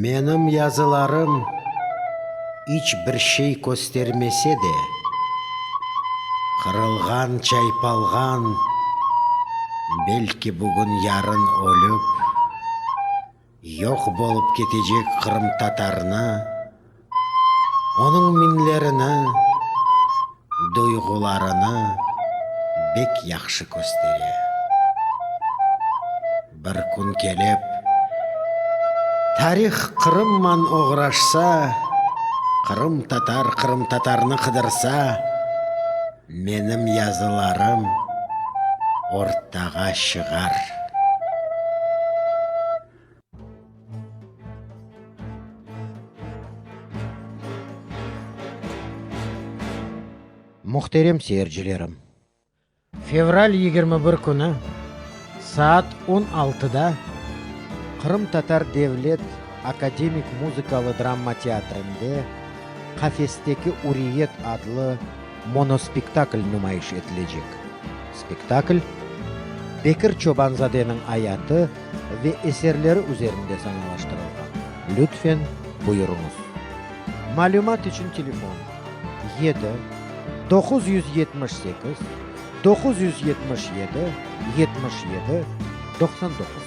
Menim yazılarım iç bir şey köstermese de, qırılğan, çaypalğan, belki bugün-yarın ölüp, yoq bolıp ketecek qırımtatarnı, onıñ minlerini, duyğularını bek yahşı köstere. Bir kün kelip, tarih Qırımman oğraşsa, qırımtatar qırımtatarnı qıdırsa, menim yazılarım ortağa şığar. Muhterem seyircilerim! Fevral 21 künü saat on altıda Qırımtatar devlet akademik muzıkalı-drama teatrinde Qafesteki üriyet adlı monospektakl numayış etilecek. Spektakl Bekir Çobanzadeniñ ayatı ve eserleri üzerinde sanalaştırılğan. Lütfen, buyurıñız. Malümat içün telefon, 7 978 977 77 99.